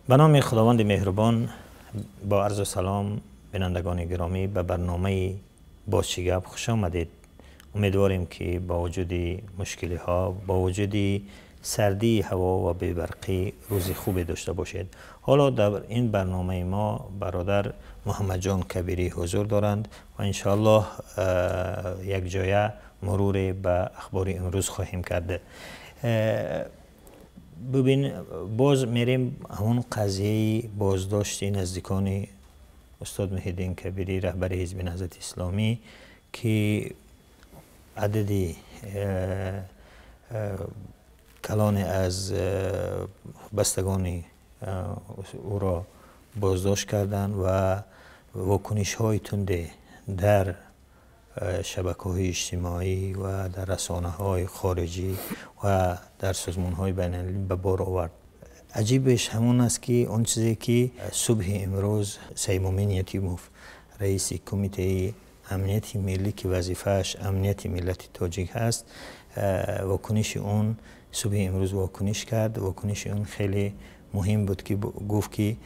Ба номи Худованди меҳрубон, бо арзу салом, бинандагони гиромӣ, ба барномаи «Боз чӣ гап» хуш омадед. Умедворем, ки бо вуҷуди мушкилиҳо, бо вуҷуди сардии ҳаво ва бебарқӣ рӯзи хубе дошта бошед. Ҳоло дар ин барномаи мо бародар Муҳаммадҷон Кабирӣ ҳузур доранд ва иншоаллоҳ якҷоя муруре ба ахбори имрӯз хоҳем кард. Бибин, боз мерем ҳамон қазияи боздошти наздикони устод Муҳиддин Кабирӣ, раҳбари Ҳизби Наҳзати Исломӣ, ки адади калоне аз бастагони ӯро боздошт карданд ва вокунишҳои тунде дар шабакаҳои иҷтимоӣ ва дар расонаҳои хориҷӣ ва дар созмонҳои байналмилалӣ ба бор овард. Аҷибеш ҳамон аст, ки он чизе ки субҳи имрӯз Саймумин Ятимов, раиси Кумитаи амнияти миллӣ, ки вазифааш амнияти миллати тоҷик ҳаст, вокуниши он субҳи имрӯз вокуниш кард. Вокуниши он хеле муҳим буд, ки гуфт, ки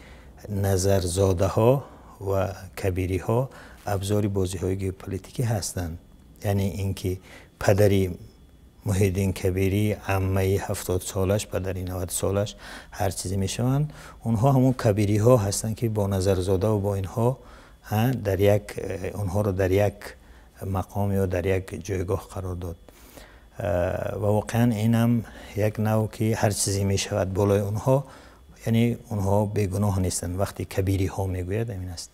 назарзодаҳо ва кабириҳо абзори бозиҳои геополитикӣ ҳастанд. Яъне ин ки падари Муҳиддин Кабирӣ, аммаи 70-солаш, падари 90-солаш, ҳар чизе мешаванд, онҳо ҳамон кабириҳо ҳастанд, ки бо Назарзода ва бо инҳо дар як, онҳоро дар як мақом ё дар як ҷойгоҳ қарор дод. Ва воқеан инам як нав ки ҳар чизе мешавад болои онҳо, яъне онҳо бегуноҳ нестанд. Вақте кабириҳо мегӯяд, ҳамин аст.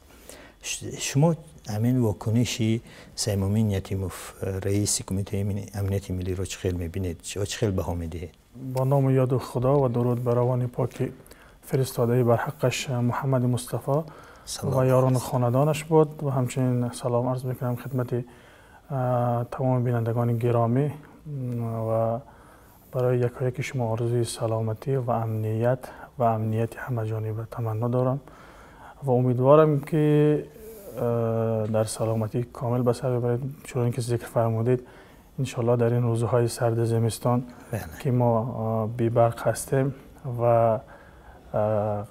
Шумо ҳамин вокуниши Саймумин Ятимов, раиси Кумитаи амнияти миллиро чӣ хел мебинед ва чӣ хел баҳо медиҳед? Бо ному ёду Худо ва дуруд ба равони поки фиристодаи барҳаққаш Муҳаммади Мустафо ва ёрону хонадонаш буд ва ҳамчунин салом арз мекунам хидмати тамоми бинандагони гиромӣ ва барои якояки шумо орзуи саломатӣ ва амният ва амнияти ҳамаҷониба таманно дорам ва умедворам, ки дар саломатӣ комил ба сар бибаред. Чунон ки зикр фармудед, иншоаллоҳ дар ин рӯзҳои сарди зимистон, ки мо бебарқ ҳастем, ва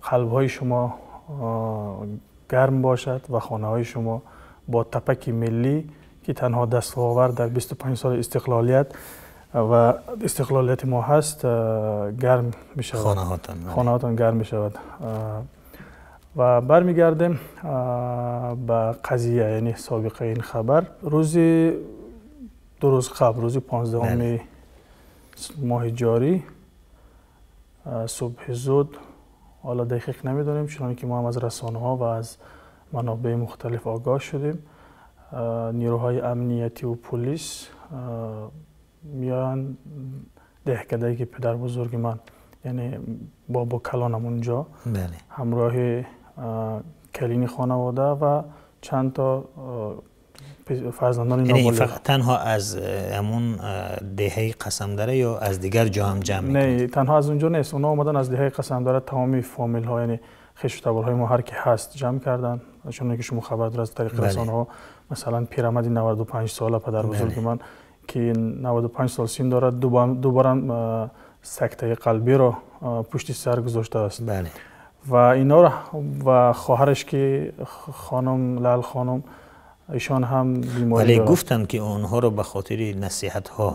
қалбҳои шумо гарм бошад ва хонаҳои шумо бо тапаки миллӣ, ки танҳо дастовар дар 25 соли истиқлолият ва истиқлолияти мо ҳаст, гарм мешавад. Хонаҳотон гарм мешавад. Ва бармегардем ба қазия, яъне собиқаи ин хабар. Рӯзи 2 рӯз қабл, рӯзи 15-уми моҳи ҷорӣ, субҳи зуд, ҳоло дақиқ намедонем, чуноне ки мо ҳам аз расонаҳо ва аз манобеи мухталиф огоҳ шудем, нерӯҳои амниятиву пулис меоянд деҳкадае, ки падарбузурги ман, яъне бобо калонам, унҷо ҳамроҳи калини хонавода ва чанд то фарзандони ноболиғ. Танҳо аз ҳамон деҳаи Қасамдара ё аз дигар ҷо ҳам ҷамъ? Не, танҳо аз унҷо нест. Онҳо омадан аз деҳаи Қасамдара, тамоми фомилҳо, яъне хешу таборҳои мо, ҳар ки ҳаст, ҷамъ карданд. Чуноне ки шумо хабар доред аз тариқи расонаҳо, масалан, пирамади 95 сола, падарбузурги ман, ки 95 сол син дорад, дуборам сактаи қалбиро пушти сар гузоштааст. Ва инҳоро ва хоҳараш, ки хонум Лал хонум, ишон ҳам беморӣ. Вале гуфтанд, ки онҳоро ба хотири насиҳатҳо.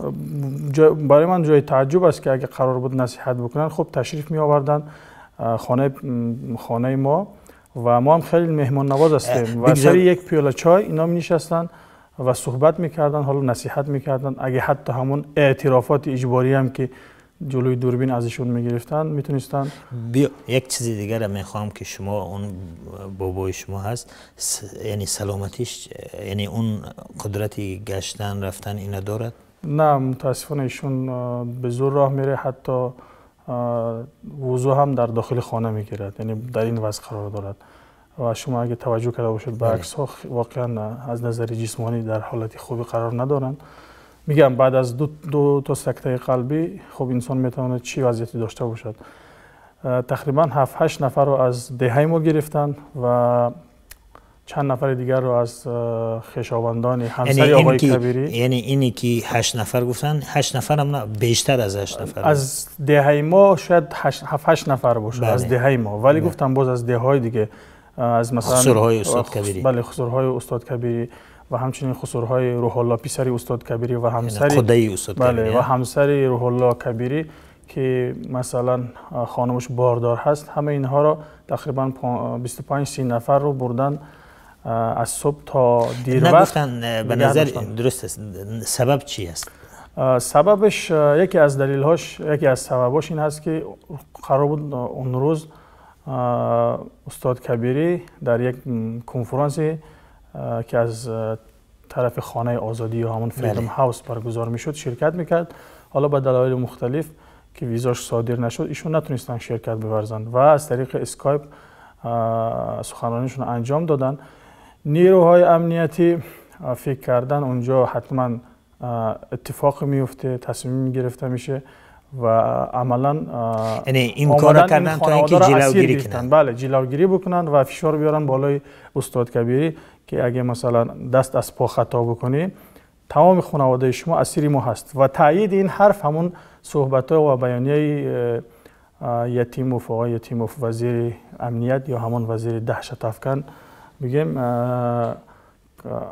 Барои ман ҷои таъҷуб аст, ки агар қарор буд насиҳат бикунанд, хуб, ташриф меоварданд хонаи мо ва мо ҳам хеле меҳмоннавоз ҳастем ва сари як пиёла чой ино менишастанд ва суҳбат мекарданд, ҳоло насиҳат мекарданд. Агар ҳатто ҳамон эътирофоти иҷборӣ ҳам, ки ҷилӯи дурбин аз ишон мегирифтанд, метونистанд. Як чизи дигарро мехоҳам, ки шумо, он бобои шумо ҳаст, яъне саломатиш, яъне он қудрати гаштан, рафтан ина дорад? Не, мутаассифона, ишон ба зӯр роҳ мере, ҳатто вузӯ ҳам дар дохили хона мегирад, яъне дар ин вазъ қарор дорад. Ва шумо агар таваҷҷӯҳ карда бошед ба аксҳо, воқеан аз назари ҷисмонӣ дар ҳолати хубӣ қарор надоранд. Мегам, баъд аз ду то сактаи қалбӣ, хуб, инсон метавонад чӣ вазъияте дошта бошад? Тақрибан 7-8 нафарро аз деҳаи мо гирифтанд ва چند نفر دیگر رو از خویشاوندان همسر آقای کبیری، یعنی اینی که 8 نفر گفتن، 8 نفر هم نه، بیشتر از 8 نفر از دهه ما شاید 7-8 نفر باشه. بله. از دهه ما، ولی بله. گفتم باز از دههای دیگه، از مثلا خسرهای استاد کبیری، بله، خسرهای استاد کبیری و همچنین خسرهای روح الله پسر استاد کبیری و همسر خدای استاد کبیری، بله، و همسر روح الله کبیری که مثلا خانمش باردار هست، همه اینها رو تقریبا 25-30 نفر رو بردن از صبح تا دیر وقت. نگفتن به نظر درست است سبب چی است؟ سببش یکی از دلیلهاش، یکی از سبباش این هست که قرار بود اون روز استاد کبیری در یک کنفرانسی که از طرف خانه آزادی یا همون فریدم هاوس برگزار میشد شرکت میکرد. حالا به دلایل مختلف که ویزاش صادر نشد ایشون نتونستن شرکت بورزن و از طریق اسکایپ سخنرانیشون انجام دادن. نیروهای امنیتی فکر کردن اونجا حتما اتفاق میفته، تصمیم گرفته میشه و عملا یعنی این کارا کردن تا اینکه جلوگیری کنن. بله، جلوگیری بکنن و فشار بیارن بالای استاد کبیری که اگه مثلا دست از پا خطا بکنی تمام خانواده شما اسیر ما هست. و تایید این حرف همون صحبت‌ها و بیانیه یتیموف، آقای یتیموف وزیر امنیت یا همون وزیر دهشت افکن بگیم،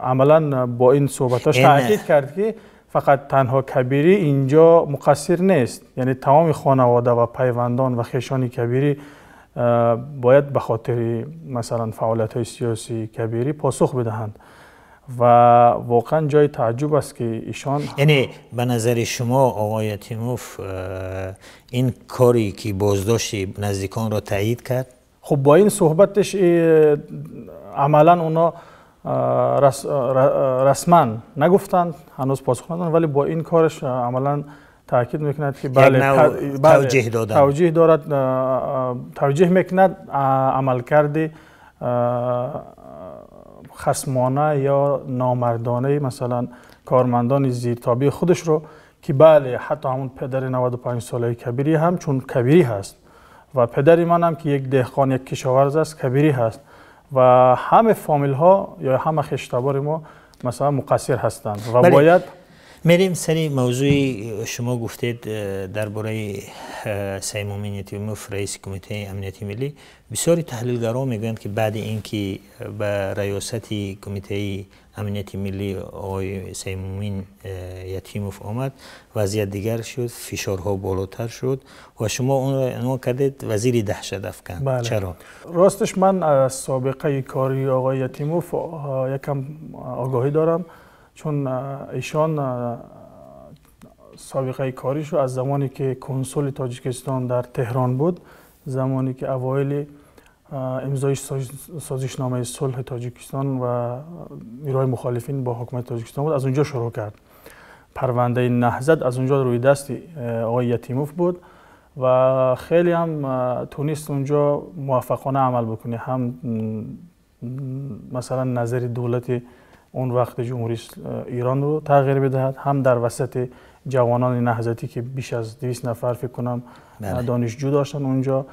عملا با این صحبتاش تاکید کرد که فقط تنها کبیری اینجا مقصر نیست، یعنی تمام خانواده و پیوندان و خویشان کبیری باید به خاطر مثلا فعالیت‌های سیاسی کبیری پاسخ بدهند. و واقعا جای تعجب است که ایشان، یعنی به نظر شما آقای یتیموف این کاری که بازداشت نزدیکان را تایید کرد؟ خب با این صحبتش عملا اونا رسما نگفتند، هنوز پاسخ ندادند، ولی با این کارش عملا تاکید میکند که بله، توجیه دادن، توجیه دارد، توجیه میکند عملکرد خصمانه یا نامردانه مثلا کارمندان زیرتابع خودش رو که بله حتی همون پدر 95 ساله کبیری هم چون کبیری هست و پدر من هم که یک دهقان، یک کشاورز است، کبیری هست و همه فامیل ها یا همه خویشتبار ما مثلا مقصر هستند و بله. باید میریم سری موضوع شما گفتید درباره سیمومین یتیموف رئیس کمیته امنیتی ملی. بسیاری تحلیلگران میگویند که بعد اینکه به ریاست کمیته امنیتی ملی آقای سیمومین یتیموف آمد وضعیت دیگر شد، فشارها بالاتر شد و شما اون را عنوان کردید وزیر دهشت افکن. بله. چرا؟ راستش من از سابقه کاری آقای یتیموف یکم آگاهی دارم، چون ایشان سابقه کاریش رو از زمانی که کنسول تاجیکستان در تهران بود، زمانی که اوایل امضای سازشنامه صلح تاجیکستان و نیروهای مخالفین با حکومت تاجیکستان بود، از اونجا شروع کرد. پرونده نهضت از اونجا روی دست آقای یتیموف بود و خیلی هم تونست اونجا موفقانه عمل بکنه، هم مثلا نظر دولت اون وقت جمهوری ایران رو تغییر بدهد، هم در وسط جوانان نهضتی که بیش از 200 نفر فکر کنم دانشجو داشتن اونجا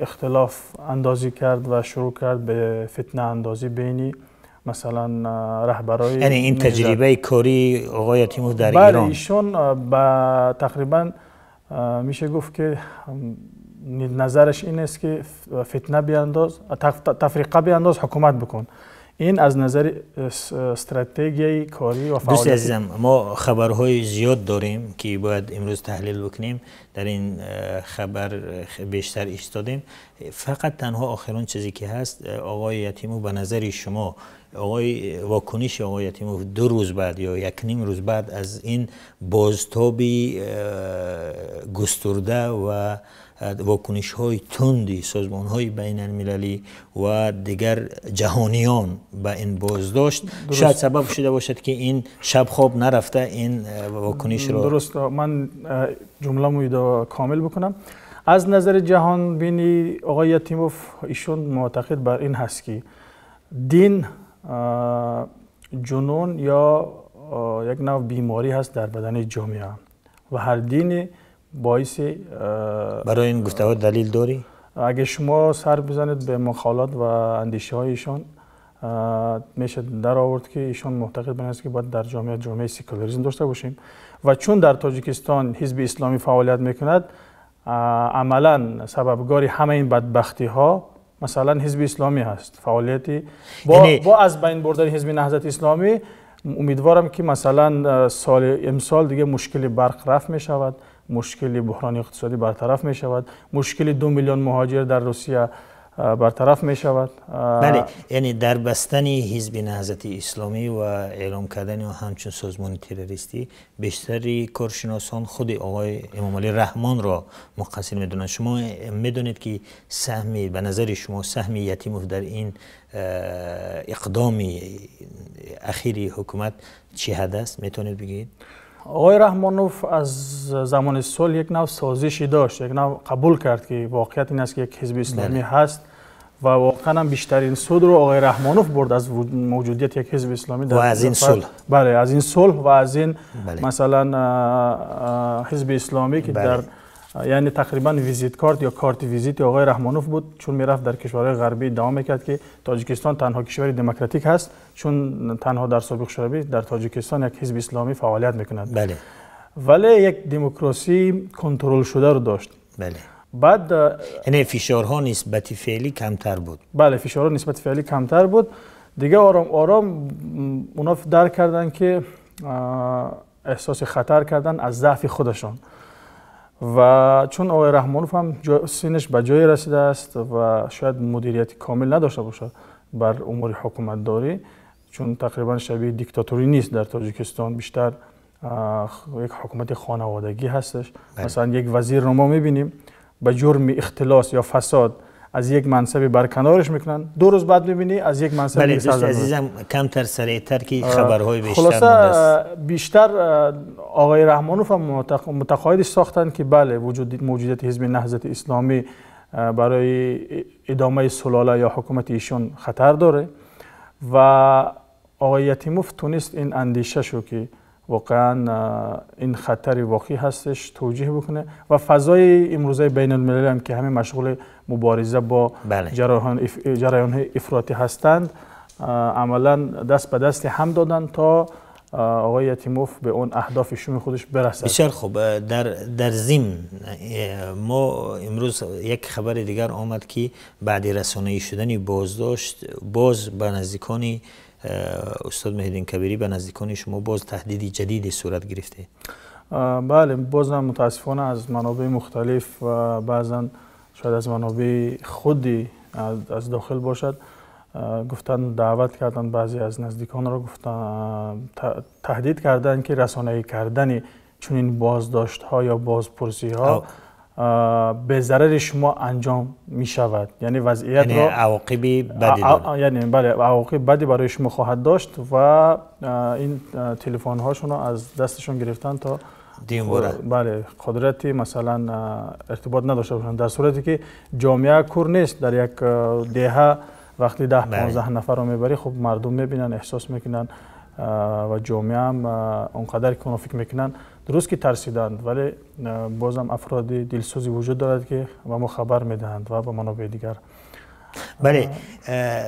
اختلاف اندازی کرد و شروع کرد به فتنه اندازی بینی مثلا رهبرای، یعنی این تجربه کاری آقای یتیموف در ایران. بله، ایشون با تقریبا میشه گفت که نظرش این است که فتنه بیانداز، تفریقه بیانداز، حکومت بکن. این از نظر استراتژی کاری و فعالیت. دوست عزیزم، ما خبرهای زیاد داریم که باید امروز تحلیل بکنیم، در این خبر بیشتر ایستادیم. فقط تنها آخرین چیزی که هست، آقای یتیموف به نظر شما آقای واکنش آقای یتیموف 2 روز بعد یا 1.5 روز بعد از این بازتابی گسترده و واکنش های تندی سازمان های بین المللی و دیگر جهانیان به این بازداشت شاید سبب شده باشد که این شب خواب نرفته این واکنش رو. درست، من جمله کامل بکنم. از نظر جهان بینی آقای یتیموف ایشون معتقد بر این هست که دین جنون یا یک نوع بیماری هست در بدن جامعه و هر دینی باعث. برای این گفته ها دلیل داری؟ اگه شما سر بزنید به مقالات و اندیشه هایشان میشه در آورد که ایشان معتقد بودند که باید در جامعه سکولاریسم داشته باشیم و چون در تاجیکستان حزب اسلامی فعالیت میکند، عملا سببگار همه این بدبختی ها مثلا حزب اسلامی هست. فعالیتی با از بین بردن حزب نهضت اسلامی امیدوارم که مثلا سال امسال دیگه مشکل برق رفع می شود، مشکل بحران اقتصادی برطرف می شود، مشکل 2 میلیون مهاجر در روسیه برطرف می شود. بله، یعنی در بستن حزب نهضت اسلامی و اعلام کردن همچون سازمان تروریستی بیشتری کارشناسان خود آقای امامعلی رحمان را مقصر میدونند. شما میدونید که سهمی به نظر شما سهم یتیموف در این اقدام اخیری حکومت چی حد است؟ میتونید بگید؟ آقای رحمانوف از زمان صلح یک نوع سازشی داشت، یک نوع قبول کرد که واقعیت این است که یک حزب اسلامی هست و واقعا هم بیشترین سود رو آقای رحمانوف برد از موجودیت یک حزب اسلامی در و از این صلح. بله، از این صلح و از این مثلا حزب اسلامی که در یعنی تقریبا ویزیت کارت یا کارت ویزیت آقای رحمانوف بود، چون میرفت در کشورهای غربی ادعا میکرد که تاجیکستان تنها کشور دموکراتیک هست، چون تنها در سابق شوروی در تاجیکستان یک حزب اسلامی فعالیت میکند. بله. ولی یک دموکراسی کنترل شده رو داشت. بله. بعد یعنی فشارها نسبت فعلی کمتر بود. بله، فشارها نسبت فعلی کمتر بود. دیگه آرام آرام اونا درک کردن که احساس خطر کردن از ضعف خودشان و چون آقای رحمانوف هم سنش به جایی رسیده است و شاید مدیریت کامل نداشته باشد بر امور حکومتداری، چون تقریبا شبیه دیکتاتوری نیست در تاجیکستان، بیشتر یک حکومت خانوادگی هستش. مثلا یک وزیر رو ما میبینیم به جرم اختلاس یا فساد از یک منصب برکنارش میکنن، 2 روز بعد میبینی از یک منصب. بله دوست عزیزم، کمتر سریعتر که خبرهای بیشتر. خلاصه بیشتر آقای رحمانوف هم متقاعدش ساختن که بله موجودیت حزب نهضت اسلامی برای ادامه سلاله یا حکومت ایشون خطر داره و آقای یتیموف تونست این اندیشه شو که واقعا این خطر واقعی هستش توجیه بکنه و فضای امروزه بین المللی هم که همه مشغول مبارزه با جریان‌های افراطی هستند عملا دست به دست هم دادن تا آقای یتیموف به اون اهداف شوم خودش برسد. بسیار خوب. در ضمن ما امروز یک خبر دیگر آمد که بعد رسانه‌ای شدن بازداشت باز به نزدیکان استاد مهدین کبیری، به نزدیکان شما باز تهدید جدید صورت گرفته. بله، بازم متاسفانه از منابع مختلف و بعضا شاید از منابع خودی از داخل باشد، گفتن دعوت کردن بعضی از نزدیکان را، گفتن تهدید کردن که رسانه‌ای کردن چنین بازداشت ها یا بازپرسی ها به ضرر شما انجام می شود، یعنی وضعیت را عواقب بدی دارد. یعنی بله، عواقب بدی برای شما خواهد داشت و این تلفن هاشون رو از دستشون گرفتن تا بله قدرتی مثلا ارتباط نداشته باشند، در صورتی که جامعه کور نیست. در یک دهه وقتی 10-15 نفر رو میبری، خب مردم میبینن، احساس میکنن و جامعه هم اونقدر که اونا فکر میکنن درست که ترسیدند، ولی بازم افراد دلسوزی وجود دارد که به ما خبر میدهند و به منابع دیگر. بله،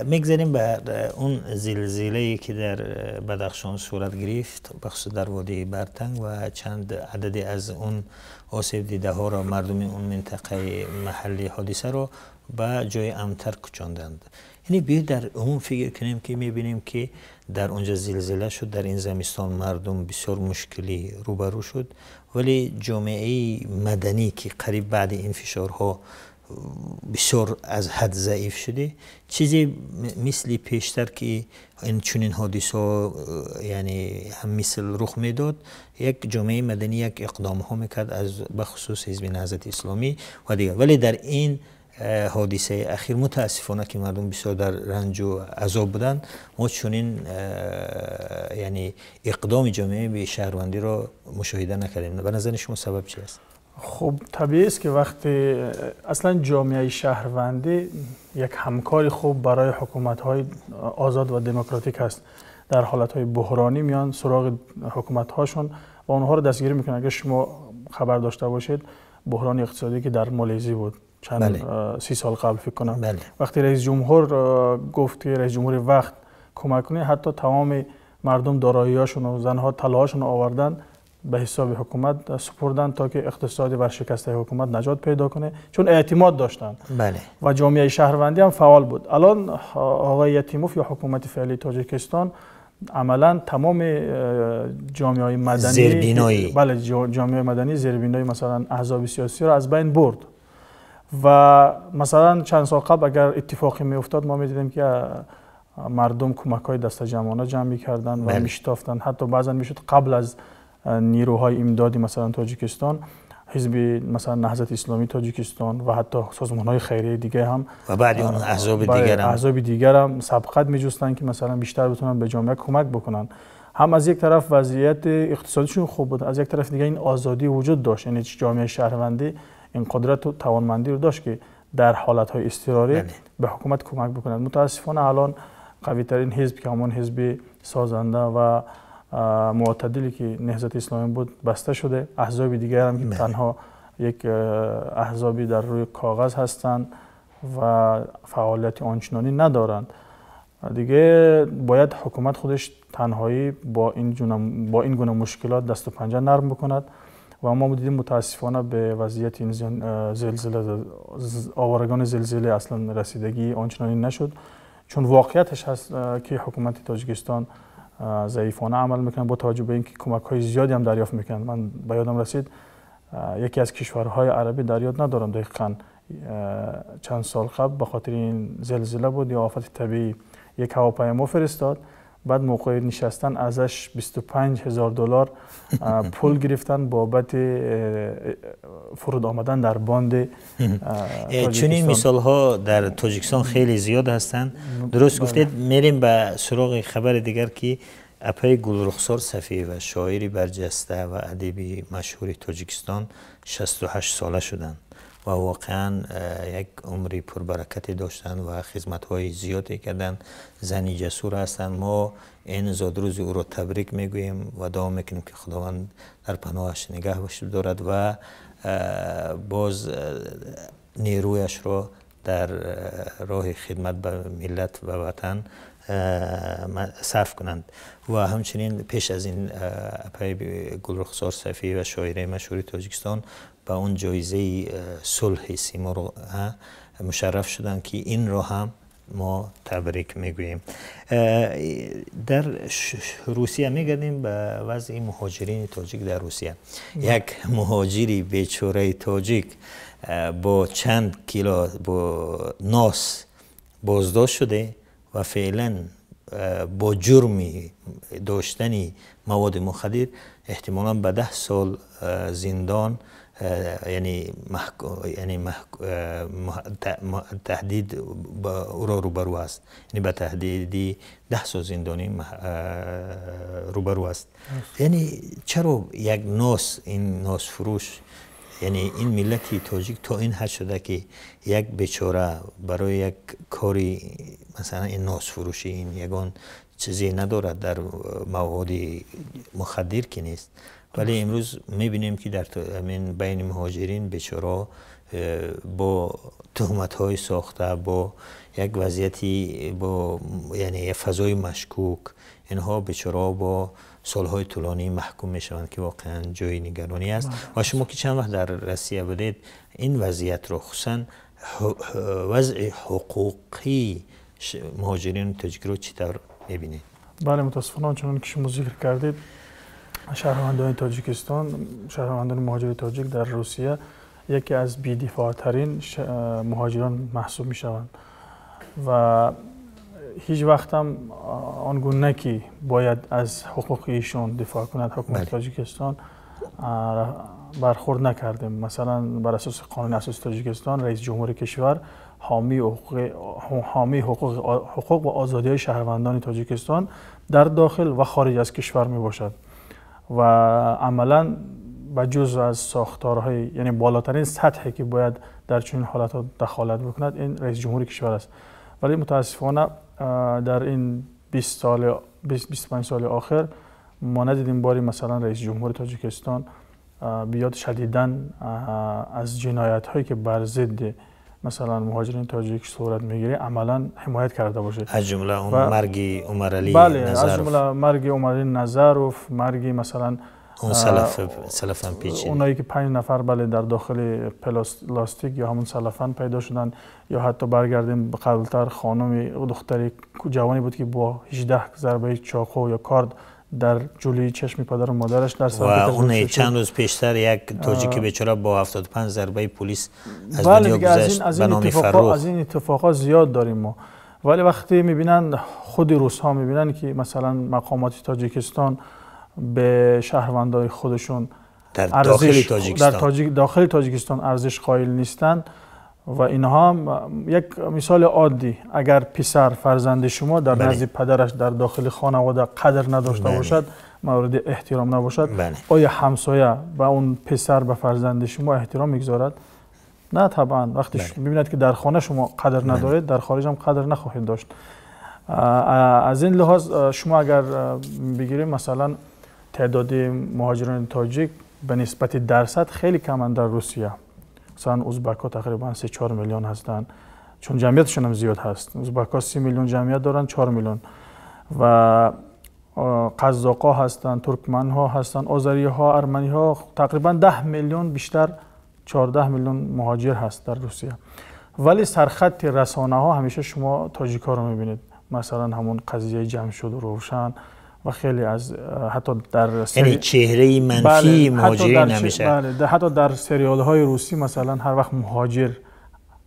میگذاریم به اون زلزله‌ای که در بدخشان صورت گرفت، بخصوص در وادی برتنگ و چند عددی از اون آسیب دیده ها را مردم اون منطقه محلی حادثه را به جای امتر کوچاندند. یعنی بیاید در عموم فکر کنیم که میبینیم که در اونجا زلزله شد، در این زمستان مردم بسیار مشکلی روبرو شد، ولی جامعه مدنی که قریب بعد این فشارها بسیار از حد ضعیف شده، چیزی مثل پیشتر که این چنین حادثه یعنی هم مثل رخ میداد، یک جامعه مدنی یک اقدام ها میکرد از بخصوص حزب نهضت اسلامی و دیگر، ولی در این حادثه اخیر متاسفانه که مردم بسیار در رنج و عذاب بودند، ما چنین یعنی اقدام جامعه به شهروندی را مشاهده نکردیم. به نظر شما سبب چی است؟ خب طبیعی است که وقتی اصلا جامعه شهروندی یک همکار خوب برای حکومت‌های آزاد و دموکراتیک است، در حالت‌های بحرانی میان سراغ حکومت‌هاشون و اونها رو دستگیری میکنن. اگر شما خبر داشته باشید بحران اقتصادی که در مالزی بود چند 30 سال قبل فکر کنم، بله. وقتی رئیس جمهور گفت که رئیس جمهور وقت کمک کنه. حتی تمام مردم دارایی‌هاشون و زنها طلاهاشون آوردن به حساب حکومت سپردن تا که اقتصاد ورشکسته حکومت نجات پیدا کنه، چون اعتماد داشتن. بله. و جامعه شهروندی هم فعال بود. الان آقای یتیموف یا حکومت فعلی تاجیکستان عملا تمام جامعه مدنی زیربینایی، بله، جامعه مدنی زیربینایی مثلا احزاب سیاسی را از بین برد. و مثلا چند سال قبل اگر اتفاقی میافتاد ما میدیدیم که مردم کمک‌های دست جمعانه جمع می‌کردن و میشتافتن. حتی بعضا میشد قبل از نیروهای امدادی مثلا تاجیکستان، حزب مثلا نهضت اسلامی تاجیکستان و حتی سازمان‌های خیریه دیگه هم و بعد اون احزاب دیگر هم سبقت می‌جستن که مثلا بیشتر بتونن به جامعه کمک بکنن. هم از یک طرف وضعیت اقتصادیشون خوب بود، از یک طرف دیگه این آزادی وجود داشت، یعنی جامعه شهروندی این قدرت و توانمندی رو داشت که در حالت‌های اضطراری به حکومت کمک بکنند. متاسفانه الان قوی‌ترین حزب که همون حزب سازنده و معتدلی که نهضت اسلامی بود بسته شده. احزاب دیگر هم که تنها یک احزابی در روی کاغذ هستند و فعالیت آنچنانی ندارند. دیگه باید حکومت خودش تنهایی با این گونه مشکلات دست و پنجه نرم بکند و ما دیدیم متاسفانه به وضعیت این زلزله، آوارگان زلزله اصلا رسیدگی آنچنانی نشد، چون واقعیتش هست که حکومت تاجیکستان ضعیفانه عمل میکنن با توجه به اینکه کمک های زیادی هم دریافت میکنن. من به یادم رسید یکی از کشورهای عربی در یاد ندارم دقیقاً چند سال قبل به خاطر این زلزله بود یا آفت طبیعی یک هواپیما فرستاد، بعد موقع نشستن ازش $25,000 پول گرفتن بابت فرود آمدن در باند تاجیکستان. چنین مثال ها در تاجیکستان خیلی زیاد هستند. درست گفتید. میریم به سراغ خبر دیگر که اپای گلرخسار صفیه و شاعری برجسته و ادیبی مشهور تاجیکستان 68 ساله شدند و واقعا یک عمری پربرکتی داشتند و خدمت‌های زیادی کردند. زنی جسور هستند. ما این زادروز او را تبریک میگوییم و دعا میکنیم که خداوند در پناهش نگه دارد و باز نیرویش را در راه خدمت به ملت و وطن صرف کنند. و همچنین پیش از این اپای گلرخسار صفیه و شاعره مشهور تاجیکستان به اون جایزه صلح سیمرغ مشرف شدند که این را هم ما تبریک میگوییم. در روسیه میگردیم به وضع مهاجرین تاجیک در روسیه. یک مهاجری بیچاره تاجیک با چند کیلو با ناس بازداشت شده و فعلا با جرم داشتن مواد مخدر احتمالاً به 10 سال زندان یعنی تهدید او را روبرو است، یعنی به تهدید 10 سال زندانی روبرو است. یعنی چرا یک ناس، این ناس فروش، یعنی این ملت تاجیک تا این حد شده که یک بیچاره برای یک کاری مثلا این ناس فروشی، این یگان چیزی ندارد در مواد مخدر که نیست، ولی امروز میبینیم که در بین مهاجرین بیچاره با تهمت‌های ساخته، با یک وضعیتی، با یعنی یک فضای مشکوک، اینها بیچاره با سالهای طولانی محکوم میشوند که واقعا جای نگرانی است. و شما که چند وقت در روسیه بودید این وضعیت رو، خصوصا وضع حقوقی مهاجرین تاجیک رو چطور میبینید؟ بله، متاسفانه چون که شما ذکر کردید شهروندان تاجیکستان، شهروندان مهاجر تاجیک در روسیه یکی از بی‌دفاع‌ترین مهاجران محسوب میشوند و هیچ وقت هم آنگونه که باید از حقوق ایشان دفاع کند حکومت تاجیکستان برخورد نکردیم. مثلا بر اساس قانون اساسی تاجیکستان رئیس جمهور کشور حامی حقوق و آزادی‌های شهروندان تاجیکستان در داخل و خارج از کشور می باشد و عملاً به جز از ساختارهای، یعنی بالاترین سطحی که باید در چنین حالت‌ها دخالت بکند این رئیس جمهور کشور است. ولی متاسفانه در این 25 سال آخر ما ندیدیم باری مثلا رئیس جمهور تاجیکستان بیاد شدیداً از جنایت‌هایی که بر ضد مثلا مهاجرین تاجیک صورت میگیره عملا حمایت کرده باشه. از جمله اون مرگ عمرعلی بله، نظروف. از جمله مرگ عمرعلی نظروف، مرگ مثلا اون سلفن پیچید، اونایی که 5 نفر بله در داخل پلاستیک یا همون سلفن پیدا شدن. یا حتی برگردیم به قبلتر، خانم دختری جوانی بود که با 18 ضربه چاقو یا کارد در جلوی چشم پدر و مادرش در و اون چند روز پیشتر یک تاجیک بیچاره با 75 ضربه پلیس از دنیا گذشت به نام فرخ. از این اتفاقا زیاد داریم ما. ولی وقتی میبینن خود روس ها میبینن که مثلا مقامات تاجیکستان به شهروندای خودشون در داخل تاجیکستان در داخل تاجیکستان ارزش قائل نیستند و اینها هم یک مثال عادی، اگر پسر فرزند شما در نزد پدرش در داخل خانواده قدر نداشته باشد، مورد احترام نباشد، آیا همسایه به اون پسر به فرزند شما احترام میگذارد؟ نه طبعا. وقتی میبیند که در خانه شما قدر ندارید، در خارج هم قدر نخواهید داشت. از این لحاظ شما اگر بگیریم مثلا تعداد مهاجران تاجیک به نسبت درصد خیلی کمند در روسیه. مثلا ازبک‌ها تقریبا 3-4 میلیون هستند، چون جمعیتشون هم زیاد هست. ازبک‌ها 30 میلیون جمعیت دارن، 4 میلیون. و قزاق‌ها هستند، ترکمن‌ها هستند، آذری‌ها، ارمنی‌ها، تقریبا 10 میلیون بیشتر، 14 میلیون مهاجر هست در روسیه. ولی سرخط رسانه‌ها همیشه شما تاجیک‌ها رو می‌بینید. مثلا همون قضیه جمشید و روشن و خیلی از حتی در یعنی چهره منفی مهاجرین همیشه. بله، حتی در سریال های روسی مثلا هر وقت مهاجر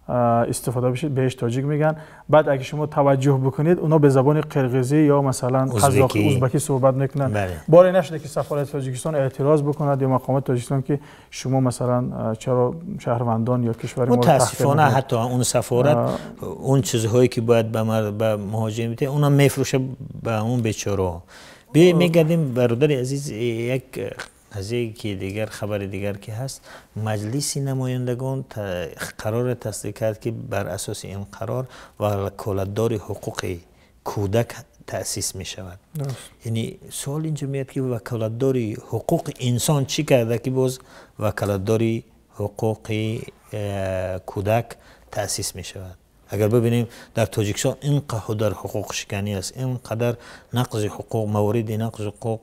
استفاده بشه بهش تاجیک میگن. بعد اگه شما توجه بکنید اونا به زبان قرقیزی یا مثلا قزاقی ازبکی صحبت میکنن. بله. باری نشده که سفارت تاجیکستان اعتراض بکند یا مقامات تاجیکستان که شما مثلا چرا شهروندان یا کشور ما. متاسفانه حتی اون سفارت اون چیزهایی که باید به مهاجرین بده اونا میفروشه به اون بیچاره. میگردیم برادر عزیز، یک قضیه که دیگر خبر دیگر که هست، مجلس نمایندگان قرار تصدیق کرد که بر اساس این قرار وکالتدار حقوق کودک تأسیس می شود. یعنی سوال اینجا میاد که وکالتدار حقوق انسان چی کرده که باز وکالتدار حقوق کودک تأسیس می شود؟ اگر ببینیم در تاجیکستان اینقدر حقوق شکنی است، اینقدر نقض حقوق، موارد نقض حقوق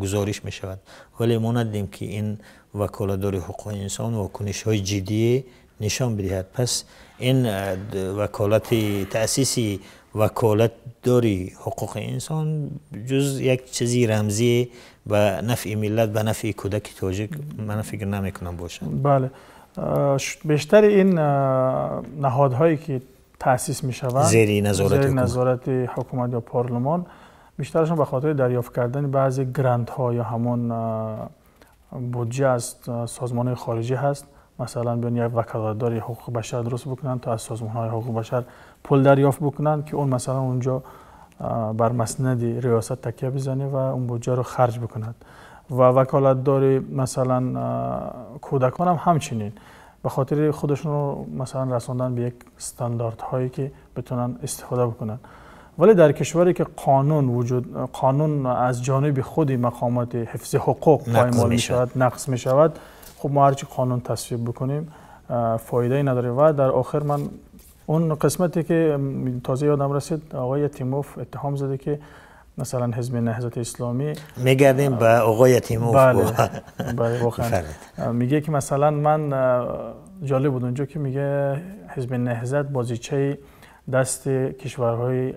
گزارش می شود، ولی ما ندیدیم که این وکالتدار حقوق انسان واکنش های جدی نشان بدهد. پس این وکالت تأسیسی وکالتداری حقوق انسان جز یک چیزی رمزی به نفع ملت، به نفع کودک تاجیک من فکر نمی کنم باشد. بله، بیشتر این نهادهایی که تأسیس میشوند زیر نظارت حکومت یا پارلمان، بیشترشون به خاطر دریافت کردن بعضی گرانت ها یا همون بودجه از سازمان خارجی هست. مثلا بیان یک وکالتدار حقوق بشر درست بکنن تا از سازمان های حقوق بشر پول دریافت بکنن که اون مثلا اونجا بر مسند ریاست تکیه بزنه و اون بودجه رو خرج بکند. و وکالتدار مثلا کودکان هم همچنین به خاطر خودشون رو مثلا رساندن به یک استانداردهایی که بتونن استفاده بکنن. ولی در کشوری که قانون از جانب خود مقامات حفظ حقوق پایمال می شود، نقض می شود، خب ما هرچی قانون تصویب بکنیم فایده ای نداره. و در آخر من اون قسمتی که تازه یادم رسید، آقای تیموف اتهام زده که مثلا حزب نهضت اسلامی، میگردیم به آقای تیموف. بله بله، واقعا میگه که مثلا من جالب بود اونجا که میگه حزب نهضت بازیچه دست کشورهای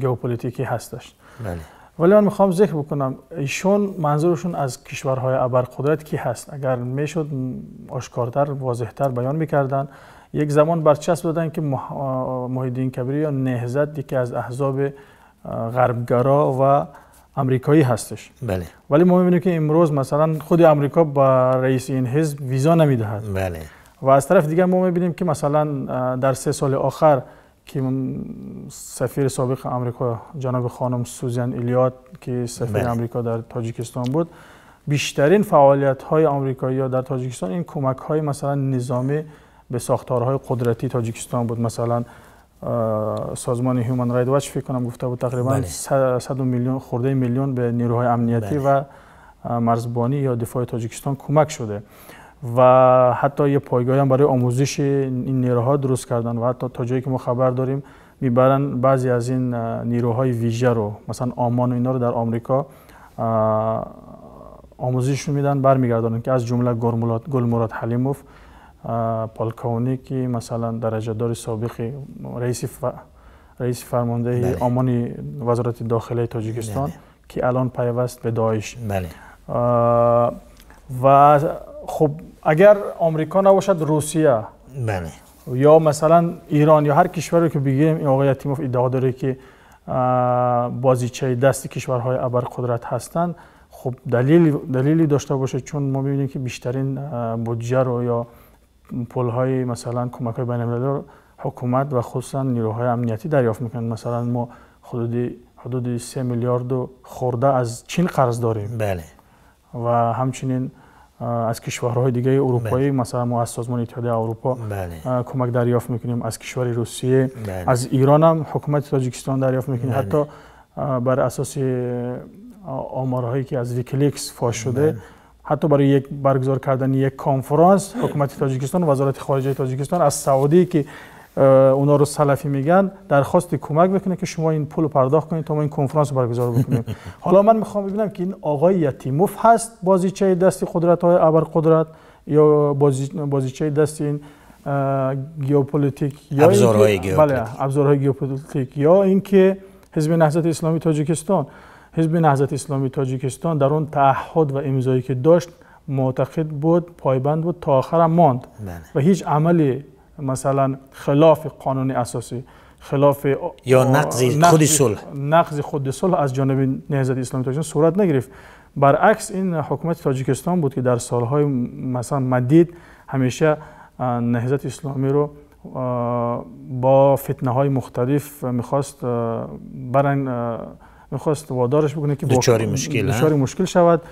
ژئوپلیتیکی هستش. بله. ولی من میخوام ذکر بکنم ایشون منظورشون از کشورهای ابرقدرت کی هست؟ اگر میشد آشکارتر واضحتر بیان میکردن. یک زمان برچسب دادن که محی‌الدین کبیری یا نهضت یکی از احزاب غربگرا و امریکایی هستش. بله. ولی ما میبینیم که امروز مثلا خود امریکا با رئیس این حزب ویزا نمیدهد. بله. و از طرف دیگه ما میبینیم که مثلا در 3 سال آخر که سفیر سابق امریکا جناب خانم سوزان ایلیات که سفیر بله. امریکا در تاجیکستان بود، بیشترین فعالیت های آمریکایی در تاجیکستان این کمک های مثلا نظامی به ساختارهای قدرتی تاجیکستان بود. مثلا سازمان Human Rights Watch فکر کنم گفته بود تقریبا 100 میلیون خورده میلیون به نیروهای امنیتی بله. و مرزبانی یا دفاع تاجیکستان کمک شده. و حتی یه پایگاهی هم برای آموزش این نیروها درست کردن و حتی تا جایی که ما خبر داریم میبرن بعضی از این نیروهای ویژه رو، مثلا آمان و اینا رو در آمریکا آموزششون میدن، برمیگردانن که از جمله گلمراد حلیموف پالکاونی که مثلا درجه دار سابق رئیس فرماندهی آمان وزارت داخله تاجیکستان که الان پیوست به داعش. بله. و خب اگر آمریکا نباشد روسیه، بله، یا مثلا ایران یا هر کشوری که بگیم، این آقای یتیموف ادعا داره که بازیچه دست کشورهای ابرقدرت هستند، خب دلیلی داشته باشه، چون ما می‌بینیم که بیشترین بودجه رو یا پول‌های مثلا کمک‌های بین‌المللی رو حکومت و خصوصا نیروهای امنیتی دریافت میکنن. مثلا ما حدود 3 میلیارد خورده از چین قرض داریم. بله. و همچنین از کشورهای دیگه اروپایی، بله، مثلا ما از سازمان اتحادیه اروپا، بله، کمک دریافت میکنیم، از کشور روسیه، بله، از ایران هم حکومت تاجیکستان دریافت میکنیم. بله. حتی بر اساس آمارهایی که از ویکیلیکس فاش شده، بله، حتی برای یک برگزار کردن یک کنفرانس حکومت تاجیکستان و وزارت خارجه تاجیکستان از سعودی که اونا رو سلفی میگن درخواست کمک میکنه که شما این پول رو پرداخت کنید تا ما این کنفرانس رو برگزار بکنیم. حالا من میخوام ببینم که این آقای یتیموف هست بازیچه دست قدرت های ابرقدرت یا بازیچه دست این گیوپلیتیک یا ابزارهای گیوپلیتیک، بله، ابزارهای گیوپلیتیک، یا اینکه حزب نهضت اسلامی تاجیکستان. حزب نهضت اسلامی تاجیکستان در اون تعهد و امضایی که داشت معتقد بود، پایبند بود، تا آخرم ماند. بله. و هیچ عملی مثلا خلاف قانون اساسی، خلاف یا نقض خود صلح، نقض خود صلح از جانب نهضت اسلامی تاجیکستان صورت نگرفت. برعکس این حکومت تاجیکستان بود که در سالهای مثلا مدید همیشه نهضت اسلامی رو با فتنه های مختلف میخواست میخواست وادارش بکنه که دچار مشکل شود.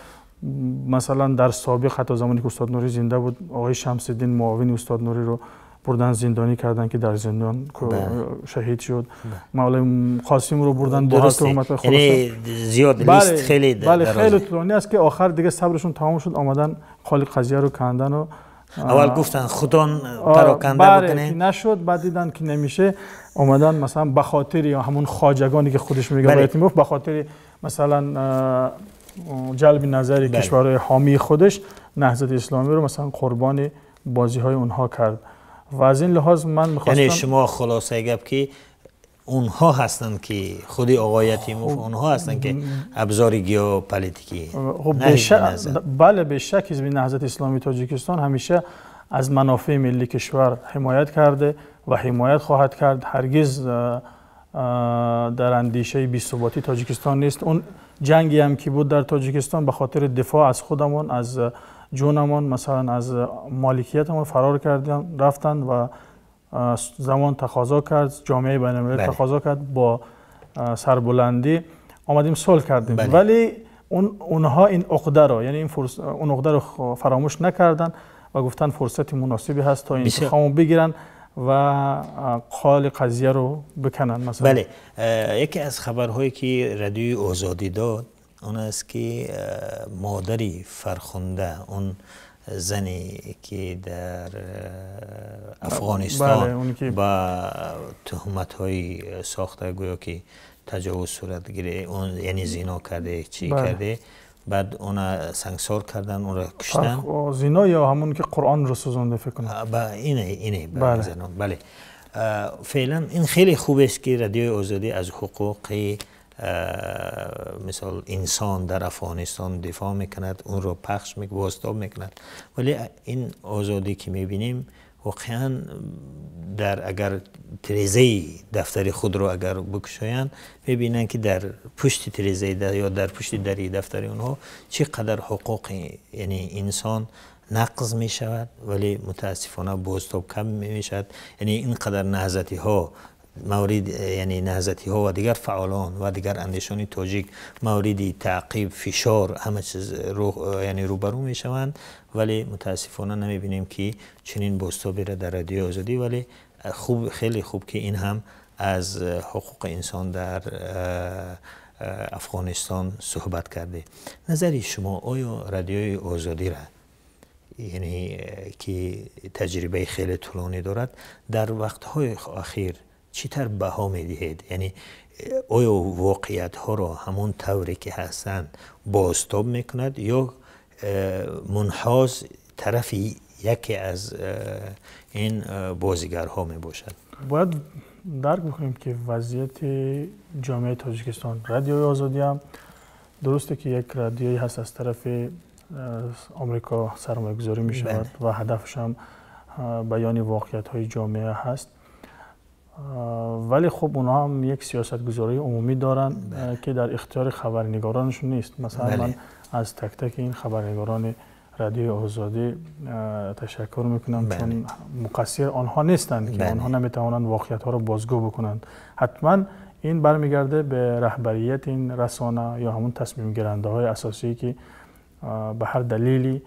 مثلا در سابق حتی زمانی که استاد نوری زنده بود، آقای شمس الدین معاون استاد نوری رو بردن زندانی کردن که در زندان شهید شد. مولای قاسم رو بردن با تهمت خلاصه، یعنی زیاد لیست خیلی بله خیلی طولانی است که آخر دیگه صبرشون تمام شد، آمدن خالی قضیه رو کندن و اول گفتن خودان پراکنده بکنه، نشد، بعد دیدن که نمیشه، آمدن مثلا به خاطر یا همون خواجگانی که خودش میگه باید میگفت، به خاطر مثلا جلب نظر کشورهای حامی خودش نهضت اسلامی رو مثلا قربان بازی های اونها کرد. و از این لحاظ من میخواستم، یعنی شما خلاصه گپ که اونها هستند که خودی آقای یتیموف اونها هستند که ابزار گیوپلیتیکی. خب بله، به شک حزب نهضت اسلامی تاجیکستان همیشه از منافع ملی کشور حمایت کرده و حمایت خواهد کرد. هرگز در اندیشه بی‌ثباتی تاجیکستان نیست. اون جنگی هم که بود در تاجیکستان به خاطر دفاع از خودمون، از جونمون، مثلا از مالکیتمون فرار کردن رفتن و زمان تقاضا کرد، جامعه بین‌المللی تقاضا کرد، با سربلندی آمدیم صلح کردیم. بله. ولی اونها این عقده رو، یعنی این اون عقده رو فراموش نکردن و گفتن فرصت مناسبی هست تا انتقامو بگیرن و قال قضیه رو بکنن مثلا. بله، یکی از خبرهایی که رادیوی آزادی داد اون است که مادری فرخنده، اون زنی که در افغانستان بله، با تهمت های ساخته گویا که تجاوز صورت گیره، اون یعنی زنا کرده چی بله. کرده، بعد اون سنگسار کردن، اون را کشتن. زنا یا همون که قرآن رو سوزانده فکر کنم. اینه بله. بله. فعلا این خیلی خوب است که رادیوی آزادی از حقوق مثال انسان در افغانستان دفاع میکند، اون رو پخش میکند، بازتاب میکند. ولی این آزادی که میبینیم واقعا در اگر تریزه دفتر خود رو اگر بکشایند میبینند که در پشت تریزه یا در پشت دری دفتر اونها چقدر حقوق یعنی انسان نقض می شود، ولی متاسفانه بازتاب کم می شود. یعنی اینقدر نهضتی ها مورد، یعنی نهضتی ها و دیگر فعالان و دیگر اندیشان تاجیک مورد تعقیب، فشار، همه چیز رو یعنی روبرو می شوند، ولی متاسفانه نمی بینیم که چنین بازتابی را در رادیو آزادی. ولی خوب، خیلی خوب که این هم از حقوق انسان در افغانستان صحبت کرده. نظر شما آیا رادیوی آزادی را یعنی که تجربه خیلی طولانی دارد، در وقت‌های اخیر چطور بها می‌دهید؟ یعنی آیا واقعیت‌ها را همون طوری که هستند بازتاب می‌کند یا منحاز طرف یکی از این بازیگرها می‌باشد؟ باید درک بکنیم که وضعیت جامعه تاجیکستان، رادیوی آزادی هم درسته که یک رادیویی هست از طرف آمریکا سرمایه گذاری می شود و هدفش هم بیان واقعیت های جامعه هست، ولی خب اونها هم یک سیاست گذاری عمومی دارن که در اختیار خبرنگارانشون نیست. مثلا من از تک تک این خبرنگاران رادیوی آزادی تشکر میکنم، چون مقصر آنها نیستند که آنها نمیتوانند واقعیت ها را بازگو بکنند. حتما این برمیگرده به رهبریت این رسانه یا همون تصمیم گیرنده های اساسی که به هر دلیلی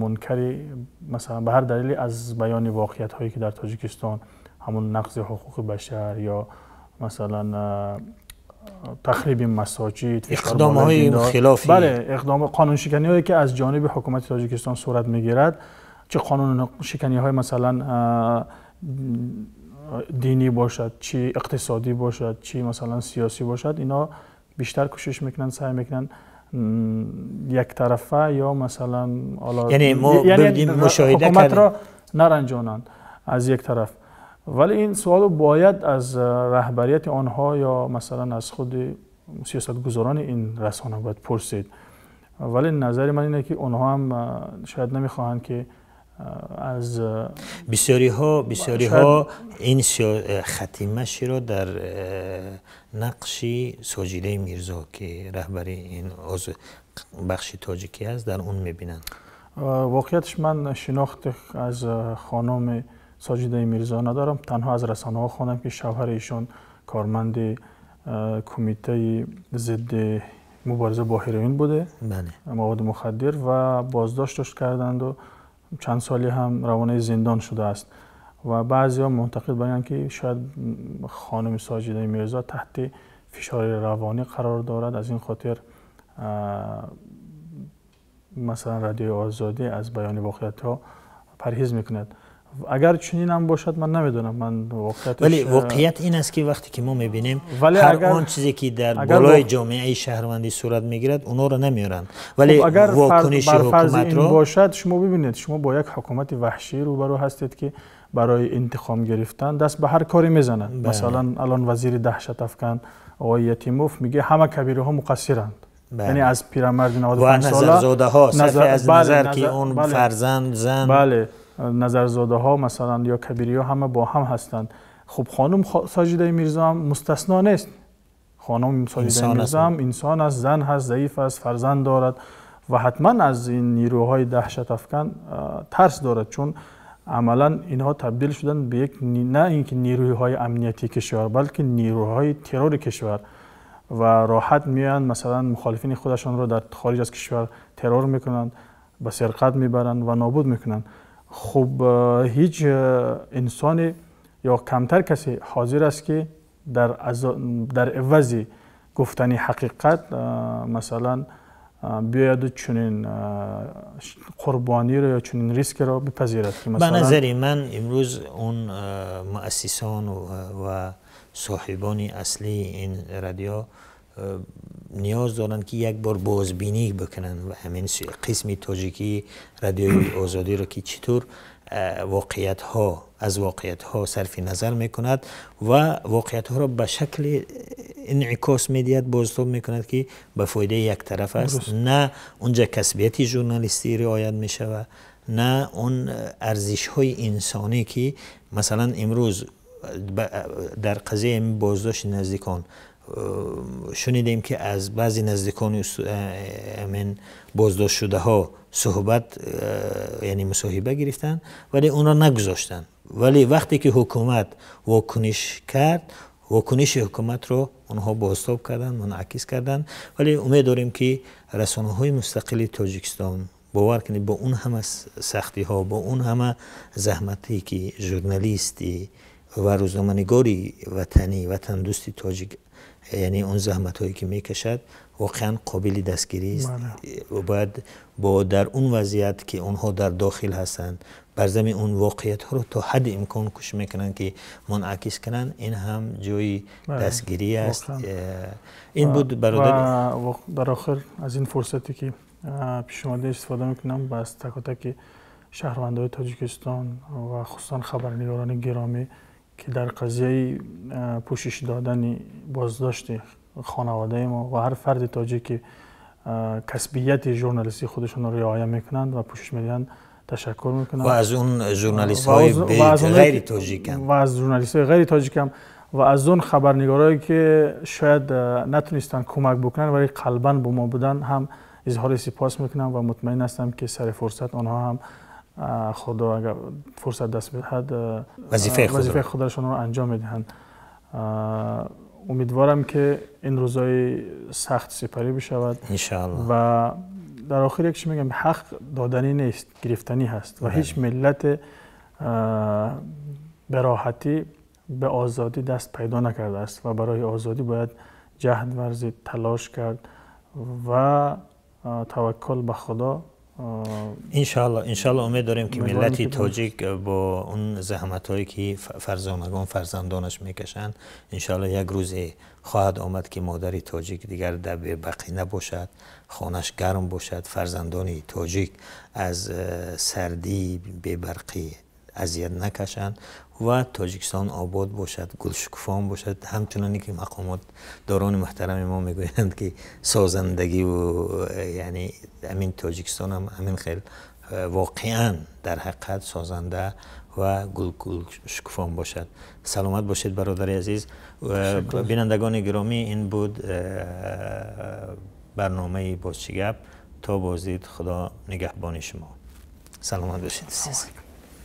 منکری، مثلا به هر دلیلی از بیان واقعیت هایی که در تاجیکستان همون نقض حقوق بشر یا مثلا تخریب مساجد، اقدام های خلافی، بله، اقدام قانون شکنی هایی که از جانب حکومت تاجیکستان صورت میگیرد، چه قانون شکنی های مثلا دینی باشد، چی اقتصادی باشد، چی مثلا سیاسی باشد، اینا بیشتر کوشش میکنن، سعی میکنن یک طرفه یا مثلا یعنی ما مشاهده حکومت را نرنجانند از یک طرف. ولی این سوال باید از رهبریت آنها یا مثلا از خود سیاستگزاران این رسانه باید پرسید. ولی نظر من اینه که آنها هم شاید نمیخواهند که از بسیاری ها این ختیمه را در نقش ساجده میرزا که رهبری این بخش تاجیکی است در اون میبینند. واقعیتش من شناخت از خانم ساجده میرزا ندارم، تنها از رسانه ها خواندم که شوهر ایشان کارمند کمیته ضد مبارزه با هروئین بوده، مواد مخدر، و بازداشتش کردند و چند سالی هم روانه زندان شده است. و بعضی ها معتقد بودند که شاید خانم ساجده میرزا تحت فشار روانی قرار دارد، از این خاطر مثلا رادیو آزادی از بیان واقعیت ها پرهیز میکند. اگر چنین هم باشد من نمیدونم، من واقعیتش، ولی واقعیت این است که وقتی که ما میبینیم هر آن چیزی که در بالای جامعه شهروندی صورت میگیرد اونا رو نمیارند، ولی اگر واکنش حکومت رو باشد، شما ببینید شما با یک حکومت وحشی روبرو هستید که برای انتقام گرفتن دست به هر کاری میزنند. مثلا الان وزیر دهشت افکن آقای یتیموف میگه همه کبیره ها مقصرند، یعنی از پیرمرد 95 ساله نظرزاده ها، از نظر که اون فرزند زن، بله، نظرزاده ها مثلا یا کبیری ها همه با هم هستند. خب خانم ساجده میرزا هم مستثنا نیست، خانم ساجده میرزا هم انسان است، زن هست، ضعیف است، فرزند دارد و حتما از این نیروهای دهشت افکن ترس دارد، چون عملا اینها تبدیل شدن به یک، نه اینکه نیروهای امنیتی کشور بلکه نیروهای ترور کشور، و راحت میان مثلا مخالفین خودشان رو در خارج از کشور ترور میکنند، به سرقت میبرند و نابود میکنند. خب هیچ انسانی یا کمتر کسی حاضر است که در عوض گفتن حقیقت مثلا بیاید و چنین قربانی رو یا چنین ریسک رو بپذیرد. به نظر من امروز اون مؤسسان و صاحبان اصلی این رادیو نیاز دارند که یک بار بازبینی بکنن و همین قسم تاجیکی رادیوی آزادی را که چطور واقعیت ها از واقعیت ها صرف نظر میکند و واقعیت ها را به شکل انعکاس میدهد، بازتاب میکند که به فایده یک طرف است. نه اونجا کسبیت ژورنالیستی رعایت میشود، نه اون ارزش های انسانی که مثلا امروز در قضیه بازداشت نزدیکان شنیدیم که از بعضی نزدیکان امین بازداشت شده ها صحبت، یعنی مصاحبه گرفتن ولی اون را نگذاشتن. ولی وقتی که حکومت واکنش کرد، واکنش حکومت رو اونها بازتاب کردن، منعکس کردن. ولی امید داریم که رسانه های مستقل تاجیکستان، باور کنید با اون همه سختی ها، با اون همه زحمتی که ژورنالیستی و روزنامه‌نگاری وطنی، وطن دوستی تاجیک، یعنی اون زحمت هایی که میکشد، воқеан қобили дастгирӣ аст. Бояд бо дар он вазъият ки онҳо дар дохил ҳастанд, бар замин он воқеиятҳоро то ҳадди имкон кӯшиш мекунанд ки мунъакис кунанд. Ин ҳам ҷои дастгирӣ аст. Ин буд, бародар. Дар охир аз ин фурсате ки пеш омада истифода мекунам ва аз так-таки шаҳрвандони Тоҷикистон ва хусусан хабарнигорони гиромӣ ки дар қазияи пӯшиш додани боздошти хонаводаи мо ва ҳар фарди тоҷик ки касбияти журналистии худашонро риоя мекунанд ва пӯшиш медиҳанд, ташаккур мекунам. Ва аз он журналистҳои ғайри тоҷикам. Ва аз журналистҳои ғайри тоҷикам ва аз он хабарнигорое ки шояд натунистанд кӯмак бикунанд, вале қалбан бо мо буданд, ҳам изҳори сипос мекунам ва мутмаин ҳастам ки сари фурсат онҳо ҳам, худо агар фурсат даст бидиҳад, вазифаи худашонро анҷом медиҳанд. Умедворам ки ин рӯзҳои сахт сипарӣ бишавад. Иншоаллоҳ. Ва дар охир як чиз мегӯям: ҳақ доданӣ нест, гирифтанӣ ҳаст ва ҳеҷ миллат ба роҳатӣ ба озодӣ даст пайдо накардааст ва барои озодӣ бояд ҷаҳд варзид, талош кард ва таваккул ба Худо. Иншоаллоҳ, иншоаллоҳ, умед дорем ки миллати тоҷик бо он заҳматҳое ки фарзонагон, фарзандонаш мекашанд, иншоаллоҳ, як рӯзе хоҳад омад ки модари тоҷик дигар дар бебарқӣ набошад, хонаш гарм бошад, фарзандони тоҷик аз сардии бебарқӣ азият накашанд ва Тоҷикистон обод бошад, гулшукуфон бошад, ҳамчуноне ки мақомот дорони муҳтарами мо мегӯянд ки созандагиву яъне ҳамин Тоҷикистон ҳам ҳамин хел воқеан дар ҳақиқат созанда ва гулшукуфон бошад. Саломат бошед, бародари азиз. Бинандагони гиромӣ, ин буд барномаи «Боз чӣ гап». То боздид, Худо нигаҳбони шумо. Саломат бошед.